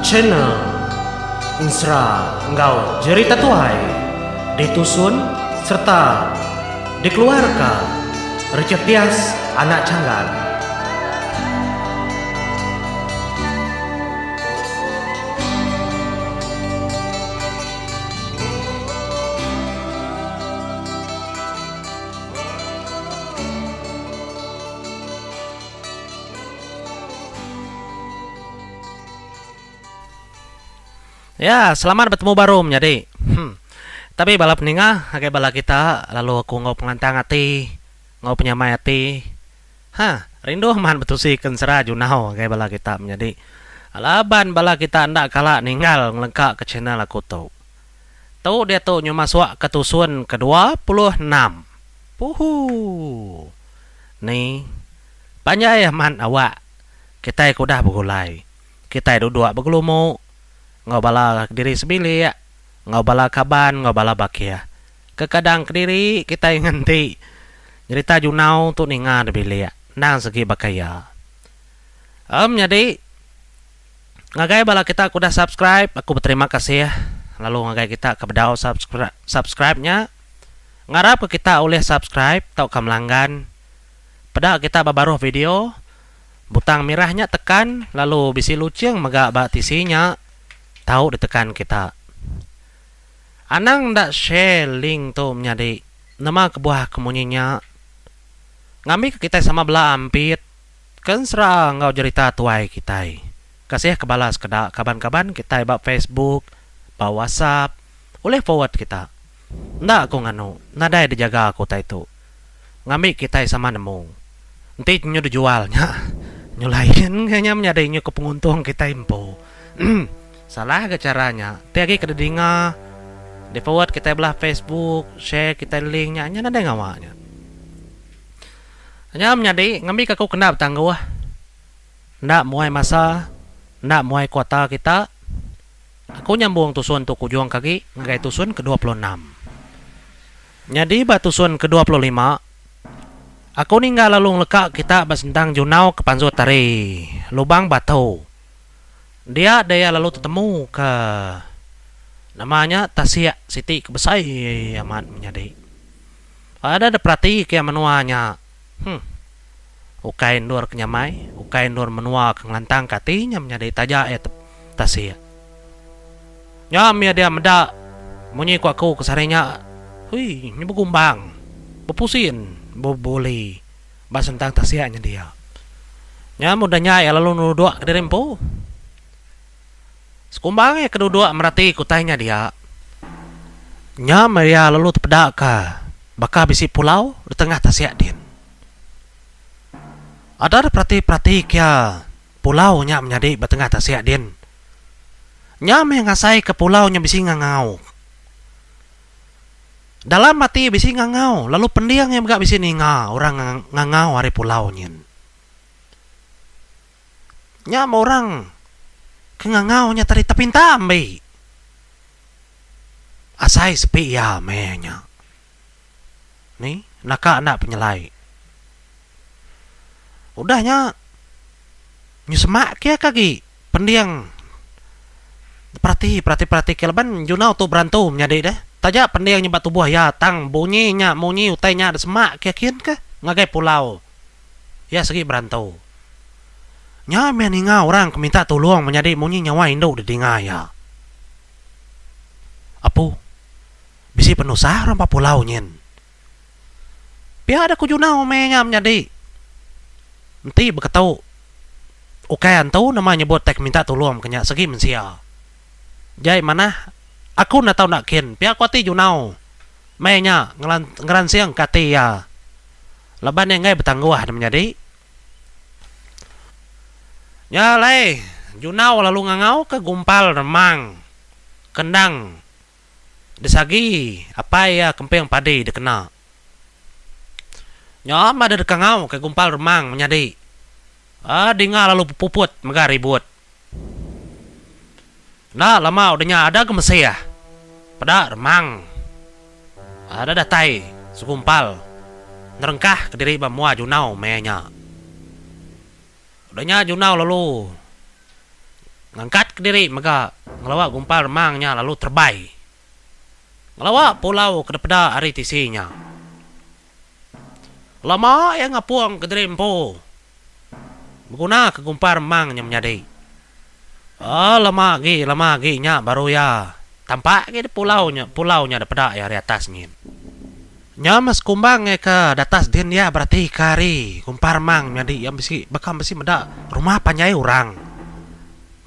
Channel Ensera enggau Jerita Tuai ditusun sereta dikeluarka Richard Dias anak Changgan. Ya, selamat betemu baru menyadi. Hmm. Tabi bala peninga ngagai bala kita lalu aku enggau pengelantang ati enggau penyamai ati. Ha, rindu amat betusi ke ensera junau ngagai bala kita menyadi. Laban bala kita enda kala ninggal ngelengka ke channel aku tu. Tu diatu nyu masuk ke tusun ke 26. Puhuu. Ni. Panjai amat awak kitai ke udah begulai. Kitai duduk begelumu enggau bala diri sebilik, enggau bala kaban enggau bala bakih. Kekadang kediri kitai ngenti nyerita junau tu ninga da bilik endang segi baka iya. Em nyadi ngagai bala kita ke udah subscribe aku beterima kasih lalu ngagai kita ke bedau subscribe nya ngarap ke kita ulih subscribe tauka melanggan peda kita ba baruh video. Butang mirah nya tekan lalu bisi luching mega ba tisi nya tau ditekan kita. Anang enda share link tu menyadi nama kebuah ke munyi nya. Ngambika kitai sama bela ampit ke ensera enggau jerita tuai kitai. Kasih ke bala sekeda kaban-kaban kitai ba Facebook, ba WhatsApp ulih forward kita. Enda aku nganu nadai dijaga aku utai tu. Ngambi kitai sama nemu. Enti nyu dijual nya nyu lain ga nya menyadi nyu ke penguntung kitai empu. Salah ga chara nya. Ti agi ke didinga di forward kitai belah Facebook, share kitai link nya nya nadai ngawa nya. Nya menyadi ngambi ka aku kena betangguh enda muai masa enda muai kuota kita. Aku nyambung tusun tu kujung ke agi ngagai tusun ke 26. Nyadi ba tusun ke 25, aku ninggal lalu ngeleka kita ba sentang junau ke pansut ari lubang batu. Dia deh iya lalu tetemu ke nama nya tasik siti ke besai amat menyadi. Ada deh perati ke iya menua nya. Huh. Ukai endur ke nyamai, ukai endur menua ke ngelantangka ati nya menyadi taja iya tasik. Nya mih dia meda munyi ku aku ke sehari nya. Hui nya begumbang, bepusin, bebuli ba sentang tasik nya dia. Nya meh udah nya iya lalu nuduk kediri empu. Sekumbang iya ke duduk merati ke utai nya dia, nya meh iya lalu tepeda ka baka bisi pulau di tengah tasik din. Ada diperati-perati ke iya pulau nya menyadi ba tengah tasik din. Nya meh ngasai ke pulau nya bisi ngangau. Dalam ati bisi ngangau lalu pending iya mega bisi ninga orang ngangau ari pulau nyin. Nya meh orang ke ngangau nya tadi tepinta ambi. Asai sepi iya meh nya. Ni naka enda penyelai. Udah nya nyu semak ke ka agi pending perati perati perati ke laban junau tu berantu menyadi deh. Taja pending nya ba tubuh iya tang bunyi nya munyi utai nya semak ke kin ke ngagai pulau iya segi berantu. Nya meh ninga orang ke minta tulung menyadi munyi nyawa indu didinga iya. Apu. Bisi penusah orang ba pulau nyin. Pia deh ku Junau meh nya menyadi. Enti beketu ukai antu nama nyebut tai ke minta tulung ke nya segi mensia. Jai manah aku enda tau enda kin pia ku ati Junau meh nya ngeransing ke ati iya laban iya enggai betangguh deh menyadi. Nya alai Junau lalu ngangau ke gumpal remang kendang. Disagi apai iya kemping padi dikena. Nya mah deh dikangau ke gumpal remang menyadi. Aa dinga lalu bepuput mega ribut. Enda lama udah nya ada ke mesih peda remang ada datai segumpal nerengkah kediri ba mua junau meh nya. Udah nya junau lalu. Ngangkat kediri mega ngelawa gumpal remang nya lalu terebai ngelawa pulau ke dipeda ari tisi nya. Lama iya ngapung kediri empu beguna ke gumpal remang nya menyadi. Aaa lama agi lama agi nya baru iya tampak agi pulau nya pulau nya dipeda iya ari atas nyin. Nya meh sekumbang iya ke datas din iya berati ke ari gumpal remang menyadi iya bisi baka bisi meda rumah panjai orang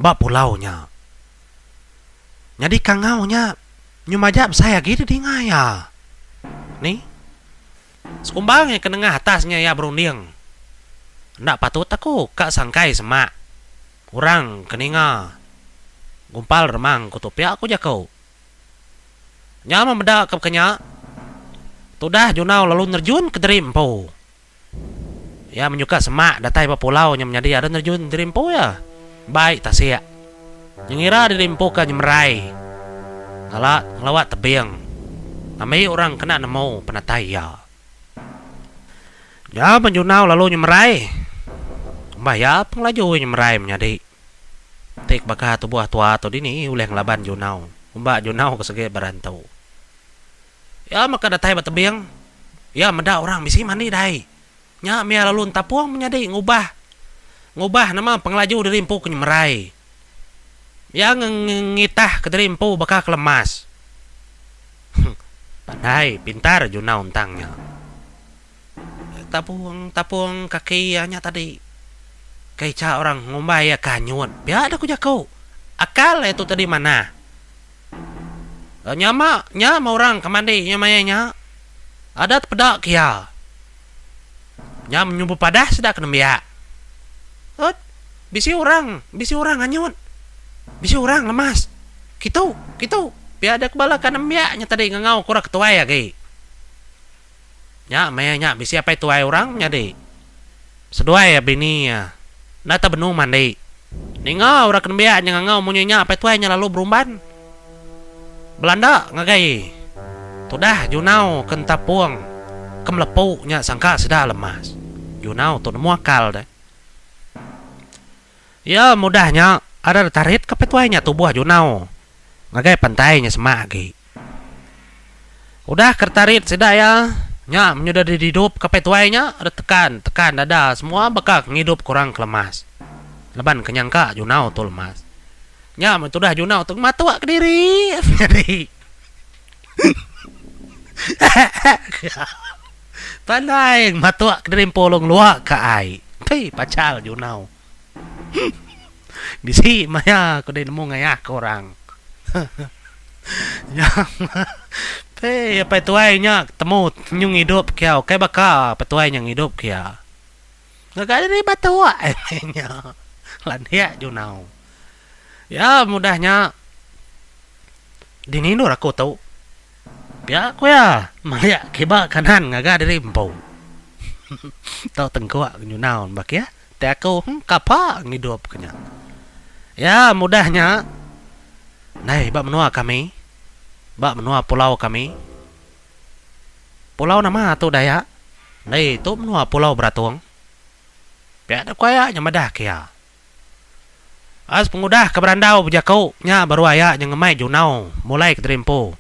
ba pulau nya. Nyadi kangau nya nyu majak besai agi didinga iya. Ni. Sekumbang iya ke nengah atas nya iya berunding. Enda patut aku ka sangkai semak orang ke ninga gumpal remang ku tu pia ku jaku. Nya meh meda ke baka nya tudah Junau lalu nerjun ke deri empu. Iya menyuka semak datai ba pulau nya menyadi ada nerjun diri empu iya. Bai tasik. Nyengira diri empu ke nyemerai ngala ngelawa tebing ngambi orang kena nemu penatai iya. Nya men Junau lalu nyemerai. Umbah iya pengelaju iya nyemerai menyadi. Ti ke baka tubuh tua tu dini ulih ngelaban Junau. Umba Junau ke segi berantu. Iya mega datai ba tebing. Iya meda orang bisi mandi dai. Nya mih lalu entapung menyadi ngubah ngubah nama pengelaju diri empu ke nyemerai. Iya ngitah ke diri empu baka ke lemas. Pandai pintar Junau entang nya. Tapung tapung kaki iya nya tadi. Ke icha orang ngumbai iya ke anyut. Pia deh ku jaku. Akal iya tu tadi manah. Nya ma nya mah orang ke mandi nya maya nya. Ada tepeda ke iya. Nya menyubu padah sida ke nembiak. Ut, bisi orang, bisi orang anyut. Bisi orang lemas. Kitu, kitu, pia deh ke bala ke nembiak nya tadi ngangau ke orang ke tuai agi. Nya maya nya bisi apai tuai orang menyadi. Seduai iya bini iya enda tau benung mandi. Ninga orang ke nembiak nya ngangau munyi nya apai tuai nya lalu berumban belanda ngagai tudah Junau ke entapung ke melepu nya sangka sida lemas. Junau tu nemu akal deh. Iya mudah nya ada ditarit ke apai tuai nya tubuh Junau ngagai pantai nya semak agi. Udah ke tarit sida iya, nya menyudah dididup ke apai tuai nya deh tekan tekan dada semua baka ke ngidup ke orang ke lemas. Laban ke nyangka Junau tu lemas. Nya meh tudah Junau tu ngematuk kediri nyadi. Pandai ngematuk kediri empu lalu ngelua ka ai. Pei pachal Junau. Bisi maya ku deh nemu ngayah ke orang. Nya pei apai tuai nya temu nyu ngidup ke iya ukai baka apai tuai nya ngidup ke iya. Ngaga diri batuk nya landik junau. Ya mudah nya dini endur aku tu. Pia ku iya malik kiba kanan ngaga diri empu. Tau tengkuk nyunau baka iya. Ti aku kapa ngidup ke nya. Iya mudah nya ndai ba menua kami, ba menua pulau kami. Pulau nama tu Dayak? Ndai tu menua Pulau Beratung. Pia dep ku aya nya madah ke iya. As pengudah ke berandau bejaku nya baru aya nya ngemai Junau mulai ke diri empu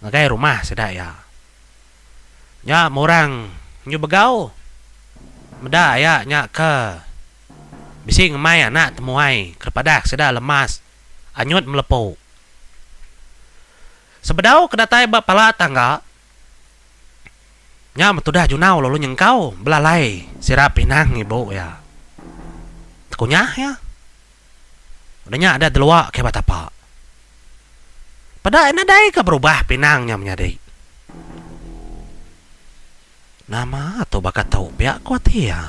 ngagai rumah sida iya. Nya meh orang nyu begau meda aya nya ke bisi ngemai anak temuai ke padah sida lemas anyut melepu. Sebedau ke datai ba pala tangga nya meh tudah Junau lalu nyengkau belalai sirap pinang ibu iya. Tekunyah iya. Udah nya ada delua ke ba tapa. Peda nadai ka berubah pinang nya menyadi. Nama tu baka tu pia ku ati iya.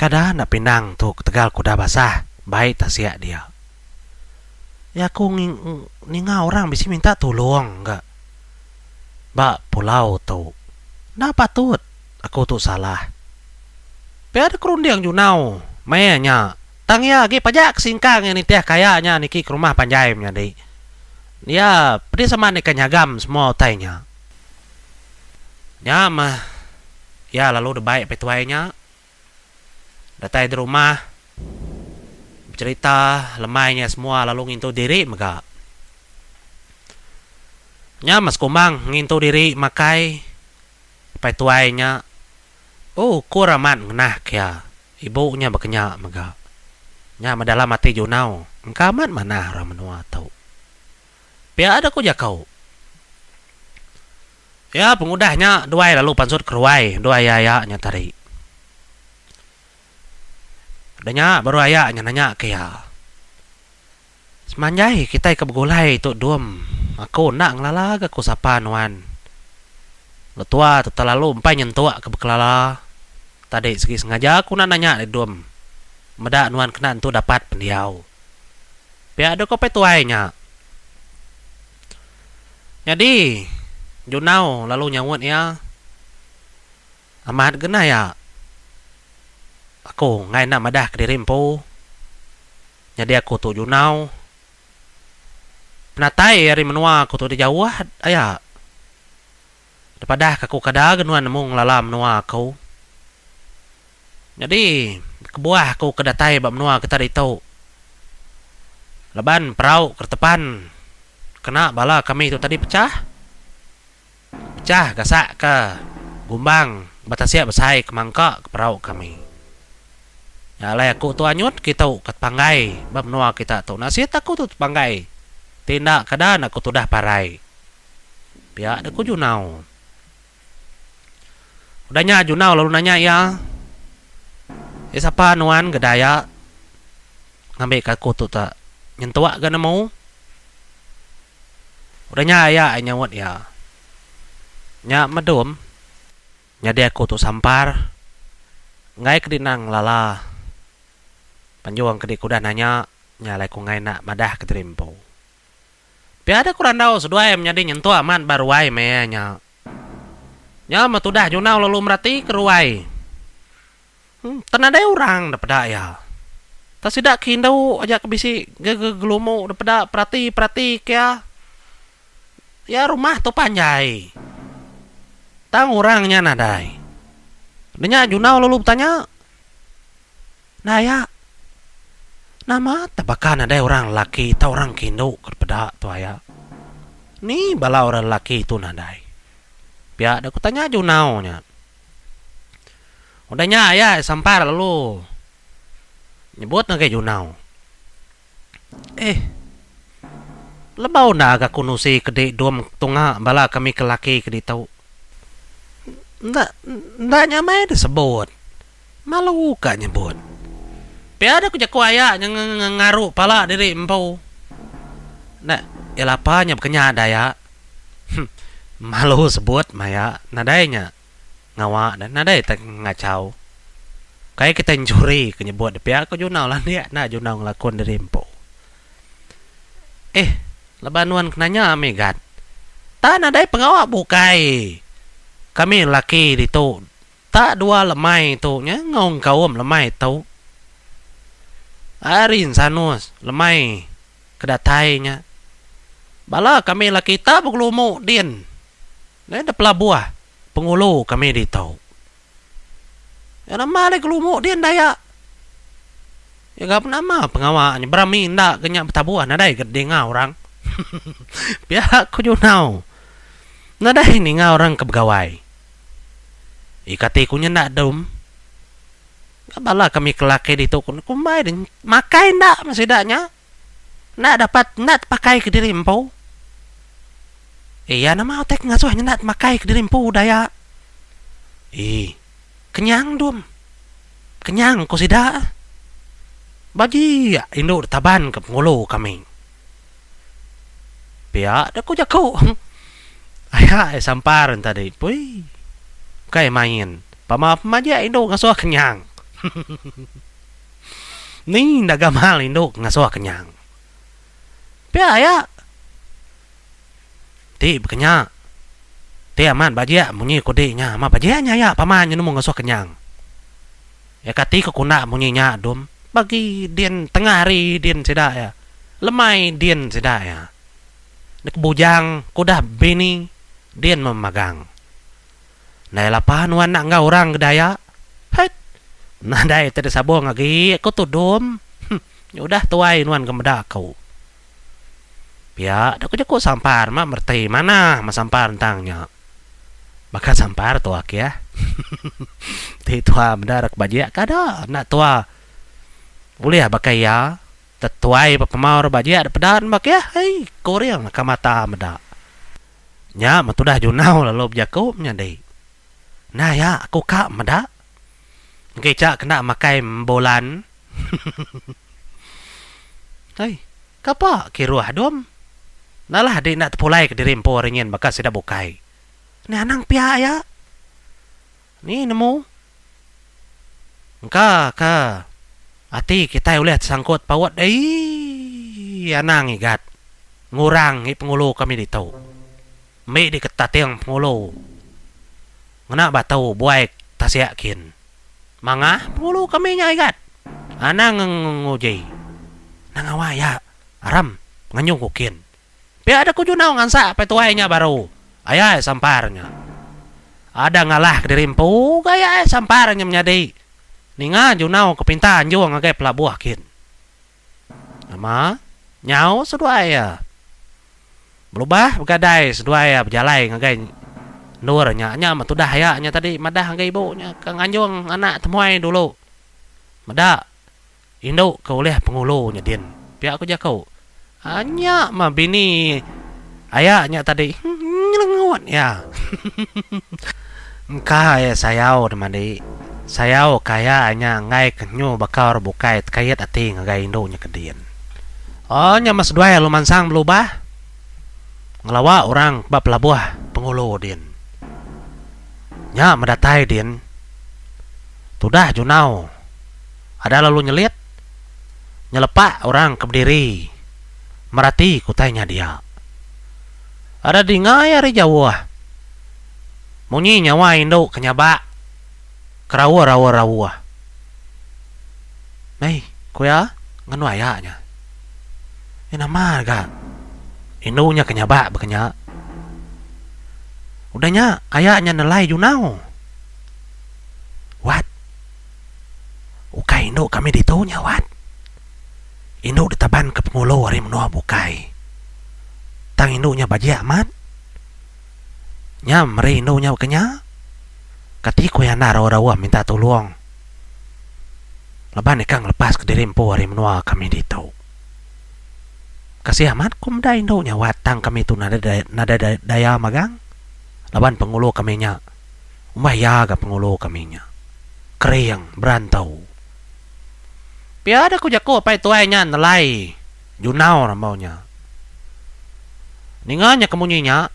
Kada enda pinang tu ketegal kuda basah bai tasik dia. Iya aku ninga orang bisi minta tulung ga ba pulau tu. Enda patut aku tu salah. Pia dek runding Junau maya nya. Tang iya agi pajak ke singkang iya nitih kaya nya niki ke rumah panjai menyadi. Iya pedis amat nika nyagam semua utai nya. Nya meh iya lalu debai apai tuai nya. Datai di rumah. becherita lemai nya semua lalu ngintu diri mega. Nya meh sekumbang ngintu diri makai apai tuai nya oh ukur amat ngenah ke iya ibu nya bekenya mega. Nya meh dalam ati Junau engka amat manah orang menua tu. Pia deh ku jaku. Iya pengudah nya duai lalu pansut keruai duai iya aya nya tadi. Udah nya baru aya nya nanya ke iya. Semanjai kitai ke begulai tu dum aku enda ngelala ga ku sapa nuan. Letua tu telalu empai nyentuk ke bekelala tadi sigi sengaja aku enda nanya deh dum meda nuan kena entu dapat pendiau. Pia deh ko pai tuai nya. Nyadi Junau lalu nyaut iya amat ga nah iya aku enggai enda madah kediri empu. Nyadi aku tu Junau. Penatai ari menua aku tu di jauh aya. Dipadah ka aku kada ga nuan nemu ngelala menua aku. Nyadi kebuah aku ke datai ba menua kita ditu laban perau keretepan kena bala kami tu tadi pecah. Pecah gasak ke gumbang ba tasik besai ke mangka ke perau kami. Nya alai aku tu anyut kitu ke tepanggai ba menua kita tu. Nasit aku tu tepanggai ti enda kada enda ku tudah parai. Pia deh ku Junau. Udah nya Junau lalu nanya iya, Eh sapa nuan ga daya ngambika aku tu te nyentuk ga nemu. Udah nya aya ai nyaut iya. Nya medum nyadi aku tu sampar enggai ke dinang ngelala panjung ke dikudah nanya nya alai ku enggai enda madah ke diri empu. Pia deh ku randau seduai menyadi nyentuk amat ba ruai meh nya. Nya meh tudah Junau lalu merati ke ruai. Tang nadai orang da peda iya. Tang sida ke indu aja ke bisi gegelumu da peda perati-perati ke iya. Iya rumah tu panjai. Tang orang nya nadai. Enda nya Junau lalu betanya, Enda aya. Nama tah baka nadai orang lelaki tau orang ke indu ke peda tu aya. Ni bala orang lelaki tu nadai. Pia da ku tanya Junau nya. Udah nya iya sampar lalu nyebut ngagai Junau. Eh. Lebau enda ga aku nusi ke di dum tunga bala kami ke laki ke ditu. Enda enda nyamai disebut. Malu ka nyebut. Pia deh ku jaku aya nya ngaru pala diri empu. Enda iya lapa nya bekenya daya. Malu sebut maya nadai nya. Ngawa ne nadai te ngachau. Kai kitai enchuri ke nyebut ne pia ko Junau landik enda Junau ngelakun diri empu. Eh laban nuan ke nanya Megat. Tak nadai pengawa bukai. Kami lelaki ditu tak dua lemai tu nya enggau engkaum lemai tu. Ari Ensanus lemai ke datai nya. Bala kami lelaki tak begelumu din. Neh da pelabuh pengulu kami ditu. Ya nama alai gelumu din daya. Ya ga nama pengawa nya berami enda ke nya betabuh nadai ga dinga orang. Pia ku Junau. Nadai ninga orang ke begawai. Ika ti ku nyenda dum. Ga bala kami ke laki ditu ku kumbai makai enda meh sida nya. Enda dapat enda tepakai kediri empu. Iya nama utai ke ngasuh nya enda temakai kediri empu daya. Ii. Kenyang dum. Kenyang ku sida. Bagi indu ditaban ke pengulu kami. Pia deh ku jaku. Aya sampar enti tadi. Pui. Ukai main. Pama pemajik indu ngasuh kenyang. Ni enda gamal indu ke ngasuh kenyang. Pia aya. Ti bekenya. Ti amat bajik munyi ku di nya. Amat bajik nya aya pama nya nemu ngasuh kenyang. Ya kati ku kunda munyi nya dum. Bagi din tengah hari din sida iya. Lemai din sida iya. Nek bujang ku udah bini din memagang. Ndai lapa nuan enda enggau orang ke daya. Het. Nadai ti disabung agi aku tu dum. Udah tuai nuan ke meda aku. Pia deh ku jaku Sampar ma mereti manah meh Sampar entang nya. Baka Sampar tua kiah. Ti tua meda rak bajik kada enda tua ulih baka iya tetuai ba pemau rak bajik deh peda ne ba kiah ei kuring naka mata meda. Nya meh tudah Junau lalu bejaku menyadi. Nah iya aku ka meda. Engki cha kena makai bulan. Ai, kapa kiruh dum. Nalah adi enda tepulai kediri empu ari nyin baka sida bukai. Ni anang pia iya. Ni nemu. Engka ke ati kitai ulih tesangkut paut eii anang igat ngurang ngi pengulu kami ditu. Mbi diketating pengulu ngena batu buai tasik kin. Mangah pengulu kami nya igat. Anang nguji. Nang awai iya aram nganjung ku kin. Pia deh ku Junau ngansak apai tuai nya baru. Aya iya sampar nya. Ada ngalah kediri empu ga iya sampar nya menyadi. Ninga Junau ke pinta anjung ngagai pelabuh kin. Nama nyau seduai iya. Belubah begadai seduai iya bejalai ngagai endur nya. Nya meh tudah iya nya tadi madah ngagai ibu nya ke nganjung anak temuai dulu. Meda indu ke ulih pengulu nya din. Pia ku jaku. Nya meh bini aya nya tadi nyelengut iya. Engka iya sayau ne madi. Sayau ke aya nya enggai ke nyu baka orang bukai tekait ati ngagai indu nya ke din. Oh nya meh seduai lalu mansang belubah ngelawa orang ba pelabuh pengulu din. Nya meh datai din tudah Junau ada lalu nyelit nyelepak orang ke bediri merati ke utai nya dia. Ada dinga iya ari jauh munyi nyawa indu ke nyabak kerauh-rauh-rauh. Mei, ku iya, nganu aya nya. Iya nama ga indu nya ke nyabak baka nya. Udah nya, aya nya nelai Junau. Wat. Ukai indu kami ditu nya, Wat. Indu ditaban ke pengulu ari menua bukai. Tang indu nya bajik amat. Nya meri indu nya baka nya. Kati ku iya enda rauh-rauh minta tulung. Laban ika ngelepas kediri empu ari menua kami ditu. Kasih amat ku meda indu nya wat tang kami tu nadai nadai daya magang laban pengulu kami nya umbah iya ga pengulu kami nya. Kering berantau. Pia deh ku jaku apai tuai nya nelai Junau rambau nya. Ninga nya ke munyi nya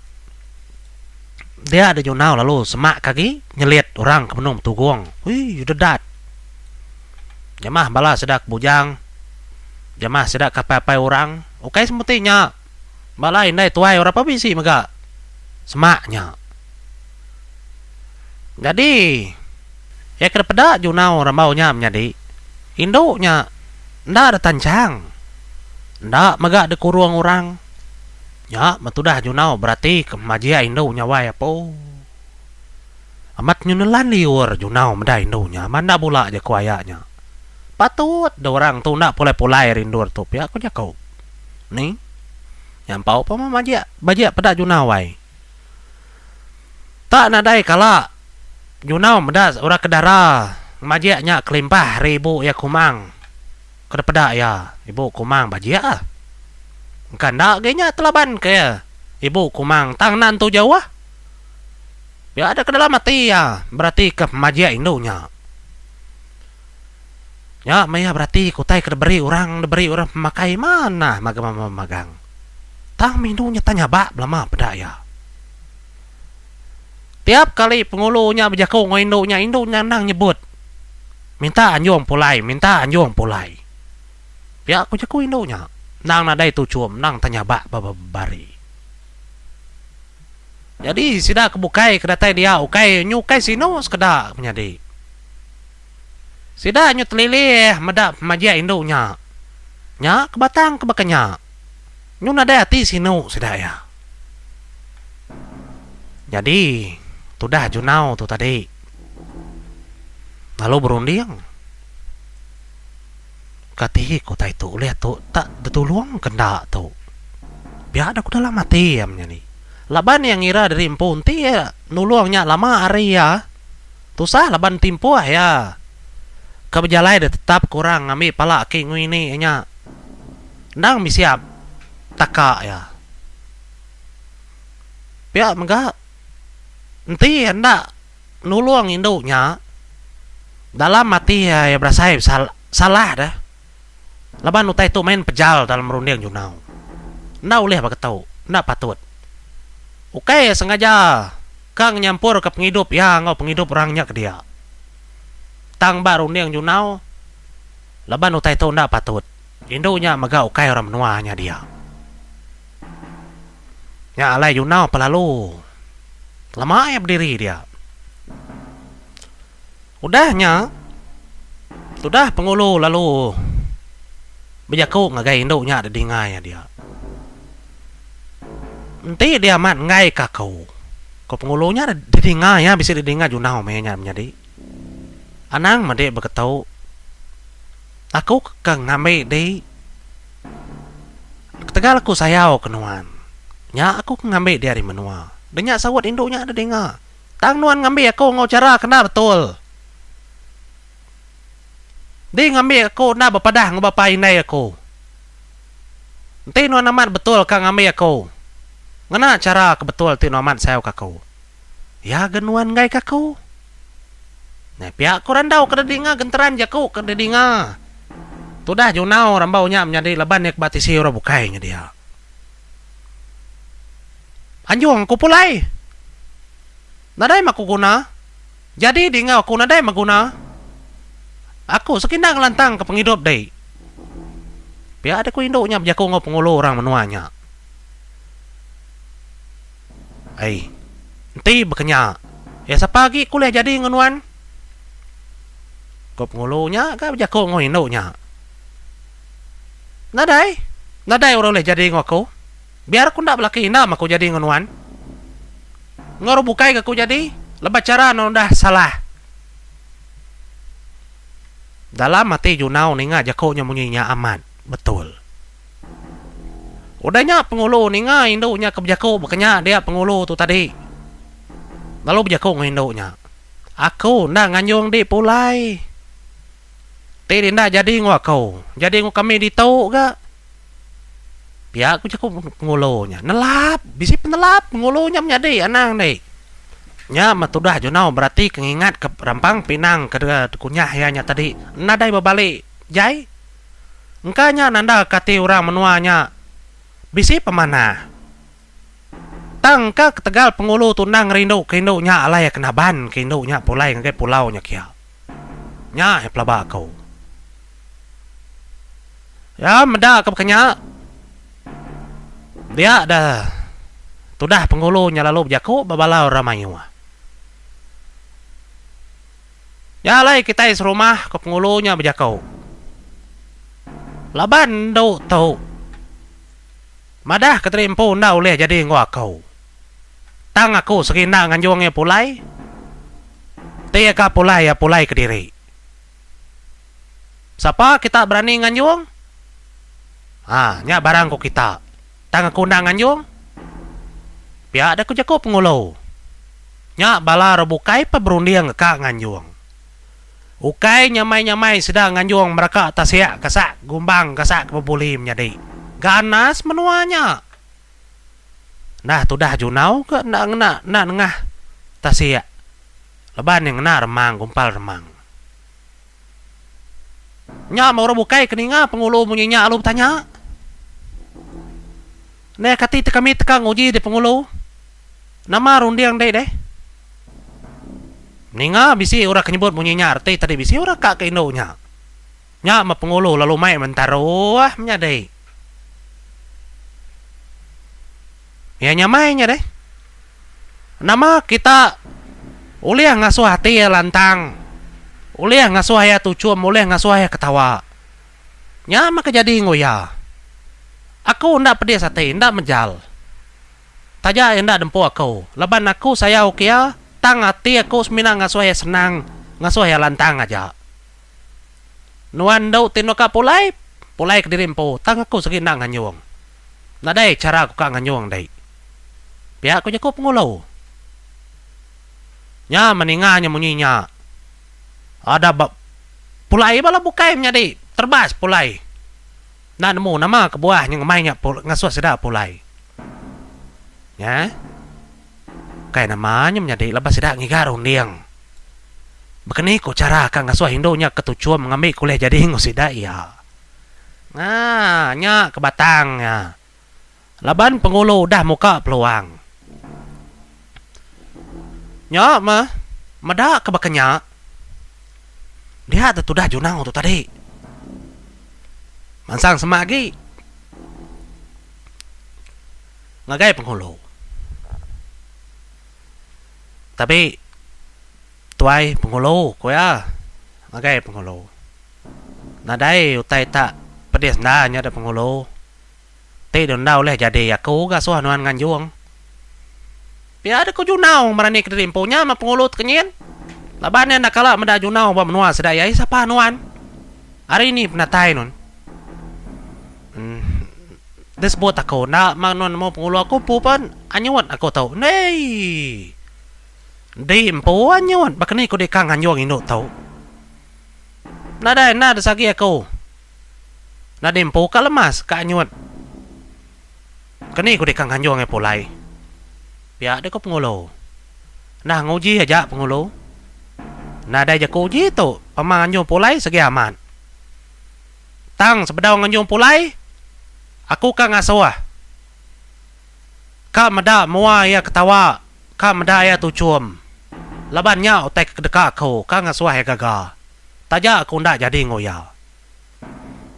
dia deh Junau lalu semak ke agi nyelit orang ke benung betugung. Ui dedat. Jamah bala sida ke bujang jamah sida ke apai-apai orang ukai semuti nya bala indai tuai orang pun bisi mega semak nya. Nyadi iya ke dipeda Junau rambau nya menyadi indu nya enda ditanchang enda mega dikurung orang. Nya meh tudah Junau berati ke majik indu nya wai apu. Amat nyu nelan liur Junau meda indu nya amat enda bula jaku aya nya. Patut deh orang tu enda pulai-pulai ari endur tu pia ku jaku. Ni nyampau pun meh majik bajik peda Junau ai. Tak nadai kala Junau meda orang ke dara majik nya kelimpah ari ibu iya Kumang ke dipeda iya ibu Kumang bajik ah. Engka enda agi nya telaban ke ibu Kumang tang enda entu jauh. Pia deh ke dalam ati iya beratika pemajik indu nya. Nya meh iya beratika utai ke diberi orang diberi orang pemakai manah magang. Tang meh indu nya tang nyabak belama peda iya. Tiap kali pengulu nya bejaku enggau indu nya, indu nya endang nyebut, Minta anjung pulai, minta anjung pulai. Pia ku jaku indu nya. Endang nadai tuchum, endang tang nyabak bebari. Nyadi sida ke bukai ke datai dia ukai nyu ukai sinu sekeda menyadi. Sida nyu telilih meda pemajik indu nya. Nya ke batang ke baka nya. Nyu nadai ati sinu sida iya. Nyadi tudah Junau tu tadi lalu berunding. Kati ku utai tu ulih tu tak ditulung ke enda tu. Pia deh ku dalam ati iya menyadi. Laban iya ngira diri empu enti iya nulung nya lama ari iya tusah laban timpuh iya ke bejalai deh tetap ke orang ngambi pala aki enggau ini iya nya endang bisi taka iya. Pia mega enti iya enda nulung indu nya dalam ati iya iya berasai salah deh. Laban utai tu main pejal dalam runding Junau. Enda ulih baka tu. Enda patut. Ukai iya sengaja ka ngenyampurka pengidup iya enggau pengidup orang nya ke dia. Tang ba runding Junau, laban utai tu enda patut. Indu nya mega ukai orang menua nya dia. Nya alai Junau pelalu lama iya bediri dia. Udah nya, tudah pengulu lalu bejaku ngagai indu nya didinga iya dia. Enti dia amat enggai ka aku, ku pengulu nya didinga iya bisi didinga Junau meh nya menyadi. Anang medi beketu. Aku ke ngambi di ketegal aku sayau ke nuan. Nya aku ke ngambi di ari menua. Deh nya saut indu nya didinga. Tang nuan ngambi aku enggau chara ke enda betul. Di ngambi aku enda bepadah enggau bapa indai aku. Enti nuan amat betul ka ngambi aku, ngena chara ke betul ti nuan amat sayau ke aku. Ya ga nuan enggai ke aku. Neh pia ku randau ke didinga genteran jaku ke didinga. Tudah Junau rambau nya menyadi laban iya ke ba tisi orang bukai nyedia. Anjung aku pulai. Nadai meh aku guna. Jadi di enggau aku nadai meh guna. Aku sekinda ngelantang ke pengidup dei. Pia deh ku indu nya bejaku enggau pengulu orang menua nya. Ai. Enti baka nya, iya sapa agi ke ulih jadi enggau nuan? Ku pengulu nya ga bejaku enggau indu nya. Nadai. Nadai orang ulih jadi enggau aku. Biar aku enda belaki enda meh aku jadi enggau nuan. Enggau orang bukai ga aku jadi laban chara nuan udah salah. Dalam ati Junau ninga jaku nya munyi nya amat betul. Udah nya pengulu ninga indu nya ke bejaku baka nya dia pengulu tu tadi lalu bejaku enggau indu nya. Aku enda nganjung di pulai. Ti di enda jadi enggau aku, jadi enggau kami ditu ga. Pia ku jaku pengulu nya. Nelap, bisi penelap pengulu nya menyadi anang dei. Nya meh tudah Junau berati ke ngingat ke rampang pinang ke dikunyah iya nya tadi nadai bebali jai. Engka nya nanda ke ati orang menua nya bisi pemanah. Tang engka ketegal pengulu tu endang ngerindu ke indu nya alai iya ke naban ke indu nya pulai ngagai pulau nya kia. Nya iya pelaba aku. Ya meda ke baka nya dia da tudah pengulu nya lalu bejaku ba bala orang mayuh. Nya alai kitai serumah ko pengulu nya bejaku. Laban endu tu madah ke diri empu enda ulih jadi enggau aku. Tang aku segi enda nganjung iya pulai. Ti iya ka pulai iya pulai kediri. Sapa kita berani nganjung? Ha, nya barang ku kita. Tang aku enda nganjung. Pia deh ku jaku pengulu. Nya bala orang bukai peh berunding ka nganjung. Ukai nyamai-nyamai sida nganjung meraka tasik kasak gumbang kasak ke bebuli menyadi. Ganas menua nya. Nah tudah junau ke enda ngena enda nengah tasik. Laban iya ngena remang gumpal remang. Nya meh orang bukai ke ninga pengulu munyi nya lalu betanya. Neh kati ti kami teka nguji deh pengulu. Nama runding deh deh. Ninga bisi orang ke nyebut munyi nya reti tadi bisi orang ka ke indu nya. Nya meh pengulu lalu mai mentaruh menyadi. Iya nyamai nya deh. Nama kita ulih ngasuh ati iya lantang, ulih ngasuh iya tuchum, ulih ngasuh iya ketawa. Nya meh ke jadi enggau iya. Aku enda pedis ati, enda mejal. Taja iya enda dempu aku, laban aku sayau ke iya, tang ati aku semina ngasuh iya senang, ngasuh iya lantang aja. Nuan endu ti enda ka pulai, pulai kediri empu tang aku sigi enda nganjung. Nadai chara ku ka nganjung dei. Pia ku jaku pengulu. Nya meninga nya munyi nya. Ada ba pulai bala bukai menyadi terbas pulai. Enda nemu nama kebuah nya ngemai nya ngasuh sida pulai. Nya. Ukai nama nya menyadi laban sida ngiga runding. Baka ni ku chara ka ngasuh indu nya ke tuchum ngambi ke ulih jadi enggau sida iya. Aa nya ke batang nya. Laban pengulu udah muka peluang. Nya meh meda ke baka nya. Dia te tudah junau tu tadi. Mansang semak agi. Ngagai penghulu. Tabi tuai penghulu ku iya ngagai penghulu. Nadai utai tak pedis enda nya da penghulu. Ti deh enda ulih jadi aku ga suah nuan nganjung. Pia deh ku Junau merani kediri empu nya meh penghulu tekenyit. Laban iya enda kala meda Junau ba menua sida iya sapa nuan. Ari ni penatai nuan. Deh sebut aku enda meh nuan nemu pengulu aku empu pen anyut aku tu. Ndei. Endi empu anyut baka ni ku deka nganjung indu tu. Nadai enda desagi aku. Nadai empu ka lemas ka anyut. Baka ni ku deka nganjung iya pulai. Pia deh ku pengulu. Nah nguji aja pengulu. Nadai jaku uji tu pemang anjung pulai segi amat. Tang sebedau nganjung pulai, aku ka ngasuh. Ka meda mua iya ketawa, ka meda iya tuchum. Laban nya utai ke deka aku, ka ngasuh iya gaga. Taja aku enda jadi enggau iya.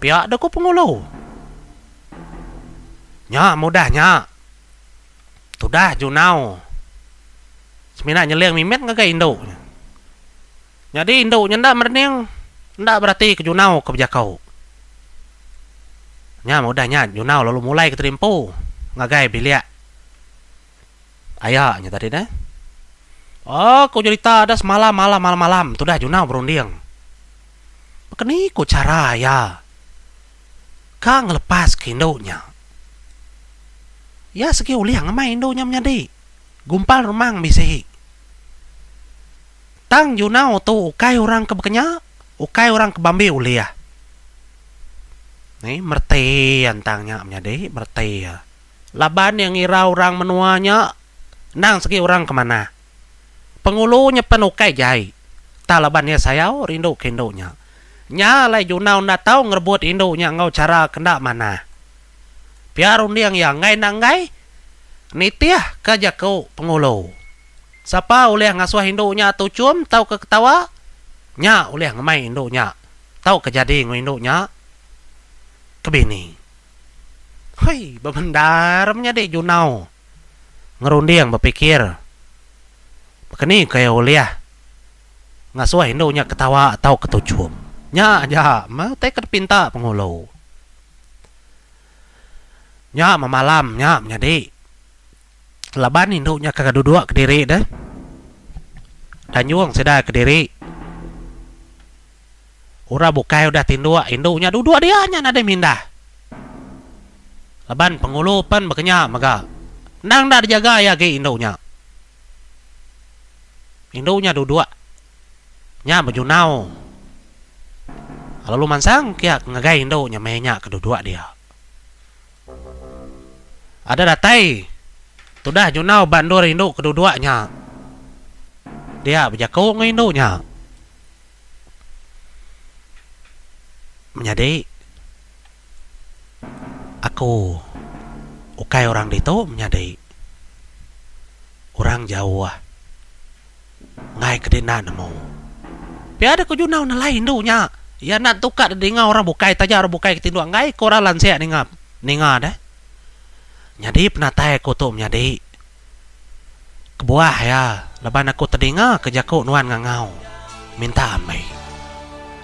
Pia deh ku pengulu. Nya mudah nya. Tudah Junau semina nyeling mimit ngagai indu nya. Nyadi indu nya enda merening, enda berati ke Junau ke bejaku. Nya meh udah nya Junau lalu mulai ke terimpu ngagai bilik aya nya tadi neh. Oh ku jerita da semalam malam malam malam tudah Junau berunding. Baka ni ku chara iya ka ngelepas ke indu nya. Iya segi ulih ngemai indu nya menyadi gumpal remang bisi. Tang Junau tu ukai orang ke bekenya, ukai orang ke bambi ulih. Ni mereti iya entang nya menyadi, mereti iya. Laban iya ngira orang menua nya endang segi orang ke manah. Pengulu nya pen ukai jai, tang laban iya sayau rindu ke indu nya. Nya alai Junau enda tau ngerebut indu nya enggau chara ke enda manah. Pia runding iya enggai enda enggai nitihka jaku pengulu. Sapa ulih ngasuh indu nya tuchum tauka ketawa, nya ulih ngemai indu nya tauka jadi enggau indu nya ke bini. Hoi, bebendar menyadi Junau ngerunding bepikir baka ni ke iya ulih ngasuh indu nya ketawa tauka tuchum. Nya aja meh utai ke dipinta pengulu. Nya memalam nya menyadi. Laban indu nya ke duduk kediri deh. Danjung sida kediri. Orang bukai udah tinduk, indu nya duduk dia nya nadai mindah. Laban pengulu pen bekenya mega. Endang enda dijaga iya agi indu nya. Indu nya duduk nya bejunau lalu mansang kia ngagai indu nya meh nya ke duduk dia. Ada datai tudah junau ba endur indu ke duduk nya. Dia bejaku enggau indu nya. Menyadi, aku ukai orang ditu menyadi. Orang jauh. Enggai ke dina nemu. Pia deh ku Junau nelai indu nya. Iya enda entuka deh dinga orang bukai taja orang bukai ke tinduk enggai ke orang lansik ninga ninga deh. Nyadi penatai aku tu menyadi. Kebuah iya laban aku tedinga ke jaku nuan ngangau minta ambi.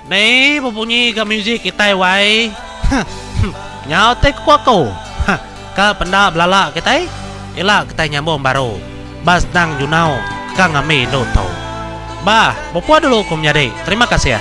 Dei bebunyi ga muzik kitai wai. Huh. Nyau ti ku aku. Huh. Ka penda belala kitai, ila kitai nyambung baru ba senang junau ka ngambi indu tu. Bah, bepua dulu ku menyadi. Terima kasih.